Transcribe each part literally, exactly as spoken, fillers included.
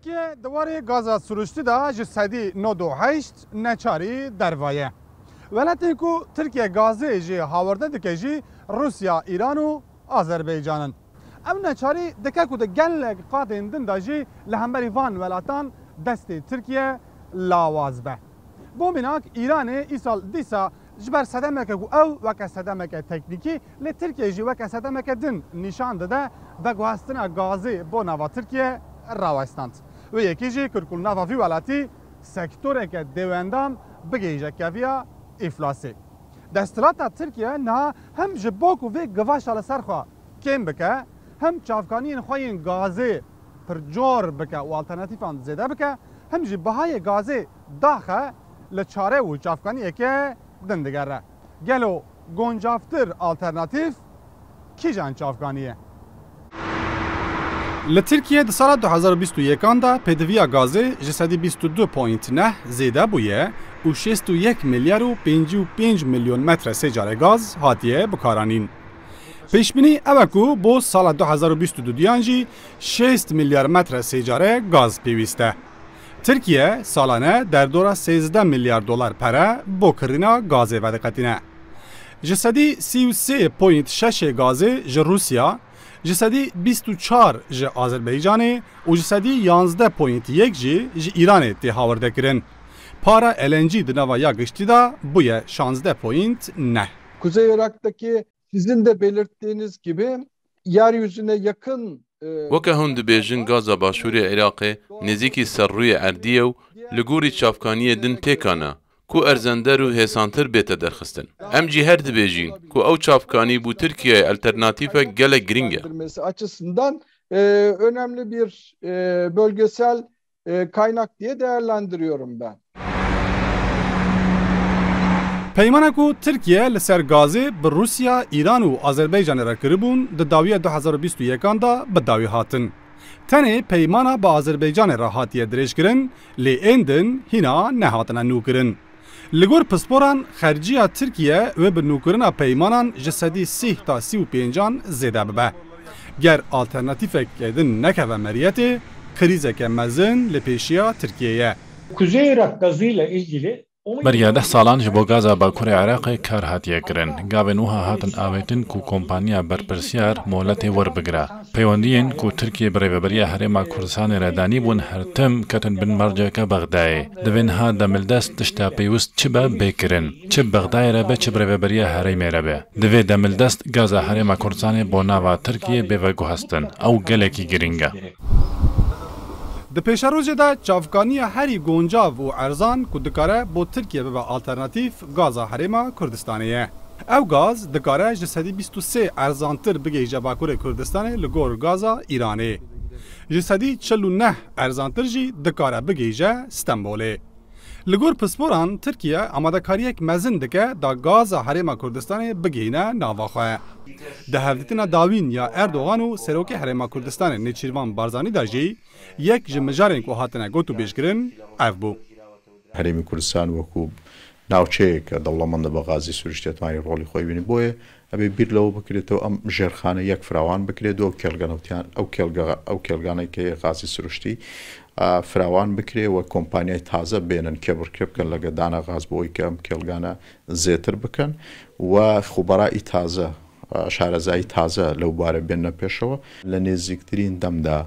Tirkiye di warê gaza siruştî de ji sedî nod û heşt neçarî derve ye. Welatên ku Tirkiye gazê jê hawirde dike jî Rûsya, Îran û Azerbaycan in. Ev neçarî dike ku di gelek qadên din de jî li hemberî van welatan destê Tirkiye lawaz be. Bo mînak, Îranê îsal dîsa ji ber sedemeke ku ew weke sedemeke teknîkî, lê Tirkiye jî weke sedemeke din nîşan dide, veguhestina gazê bo nava Tirkiye rawestand. Wê yekê jî kir ku li nava vî welatî sektoreke dêwendam bigihîje keviya îflasê. Desthilata Tirkiye niha hem ji bo ku vê givaşa li ser xwe kêm bike, hem çavkaniyên xwe yên gazê pircor bike û alternatîfan zêde bike, hem jî bihayê gazê daxe li çare û çavkaniyeke din digere. Gelo goncavtir alternatîf kîjan çavkanî ye? Li Tirkiye di sala du hezar û bîst û yekan de pêdiviya gazê ji sedî bîst û du point neh zêde bûye û şêst û yek milyar û pêncî û pênc milyon metre sêcare gaz hatiye bikaranîn. Pêşbînî ew e ku bo sala du hezar û bîst û duduyan jî şêst milyar metre sêcare gaz pêwîst e. Tirkiye salane derdora sêzdeh milyar dolar pere bo kirîna gazê vediqetîne. Ji sedî sî û sê point şeşê gazê ji Rûsya, ji sedî bîst û çar ji Azerbaycanê û ji sedî yanzdeh point yek jî ji Îranê tê hawirdekirin. Para L N G di nava ya giştî de bûye şanzdeh point neh. Kuzey Irak'taki sizin de belirttiğiniz gibi yeryüzüne yakın, e, Weke hûn dibêjin, gaza başûrê Iraqê nêzîkî ser rûyê erdî ye û li gorî çavkaniyê din têkan e, ku erzender û hêsantir bête derxistin. Em jî her dibêjin ku ew çavkanî bo Tirkiyeyê alternatîfek gelek girîng e. Açısından, e, önemli bir, e, bölgesel, e, kaynak diye değerlendiriyorum ben. Peymana ku Tirkiye li ser gazê bi Rûsya, Îran û Azerbaycanê re kiribûn, di dawiya du hezar û bîst û yekan de bi dawî hatin. Tenê peymana bi Azerbaycanê re hatiye dirêjkirin, lê ên din hîna nehatine nûkirin. Li gor pisporan, xerciya Tirkiye wê bi nûkirina peymanan ji sedî sîh ta sî û pêncan zêde bibe. Ger alternatîfeke din nekeve meriyetê, krîzeke mezin li pêşiya Tirkiyê ye. Kuzey Irak gazıyla ilgili Beriya deh salan ji bo gaza Bakurê Iraqê kar hatiye kirin. Gavên wiha hatin avêtin ku kompaniya berpirsiyar moletê werbigire. Peywendiyên ku Tirkiye bi Rêveberiya Herêma Kurdistanê re danîbûn her tim ketin bin merceke Bexdayê. Divê niha demildest tişta pêwist çi be bê kirin. Çi bi Bexdayê re be, çi bi Rêveberiya Herêmê re be. Divê demildest gaza Herêma Kurdistanê bo nava Tirkiyê bê veguhestin. Ew gelekî girîng e. Di pêşerojê de çavkaniya herî guncav û erzan ku dikare bo Tirkiye bibe alternatîf, gaza Herêma Kurdistanê ye. Ew gaz dikare ji sedî bîst û sê erzantir bigihîje Bakurê Kurdistanê li gor gaza Îranê. Ji sedî çil û neh erzantir jî dikare bigihîje Stenbolê. Li gor pisporan, Tirkiye amadekariyek mezin dike da gaza Herêma Kurdistanê bigihîne nava xwe. Di hevdîtina dawîn ya Erdogan û Serokê Herêma Kurdistanê Nêçîrvan Barzanî de jî yek ji mijarên ku hatine gotûbêjkirin ev bû. Herêmî Kurdistan wekû navçeyeke dewlemend e bi gazî siruştî, etmanî rolî xwe bînî. Boye ebê bîr lewe bikirêtewê, em jêrxane yek firawan bikirê, du ew kêlgana witiyan, ew kêlga-, ew kêlganeke gazî siruştî, a, firawan bikirê we kompanyayê taze bênin, kêbirkirê bikin lege dana gaz bo wê ke em kêlgana zêtir bikin. We xubera î taze, a, şarezayî taze lewbare bênine pêşewe. Lê nêzîktirîn dem de,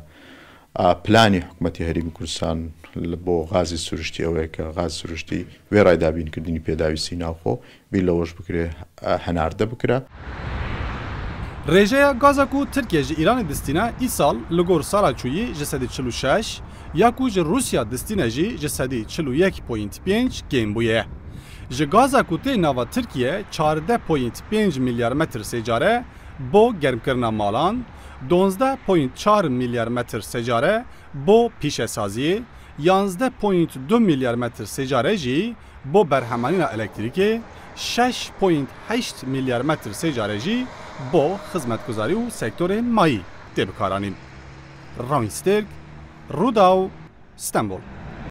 a, planî hikûmetê Herêmî Kurdistan li bo gazî siruştî ew ye ke gaz siruştî wê rayê dabînkirdinî pêdawîstî navxwe bîr leweş bikire, e, henarde bikire. Rêjeya gaza ku Tirkiye ji Îranê distîne îsal li gor sala çûyî ji sedî çil û şeş ya ku ji Rûsya distîne jî ji sedî çil û yek point pênc kêm bûye. Ji gaza ku tê nava Tirkiye çardeh point pênc milyar metr sêcare bo germkirina malan, duwazdeh point çar milyar metr sêcare bo pîşesaziyê, yanzdeh point du milyar metr sêcare jî bo berhemanîna elektrîkê, şeş point heşt milyar metr sêcare jî bo xizmetguzarî û sektorê mayî tê bikaranîn. Rawîn Stêrk, Rûdaw, Stenbol.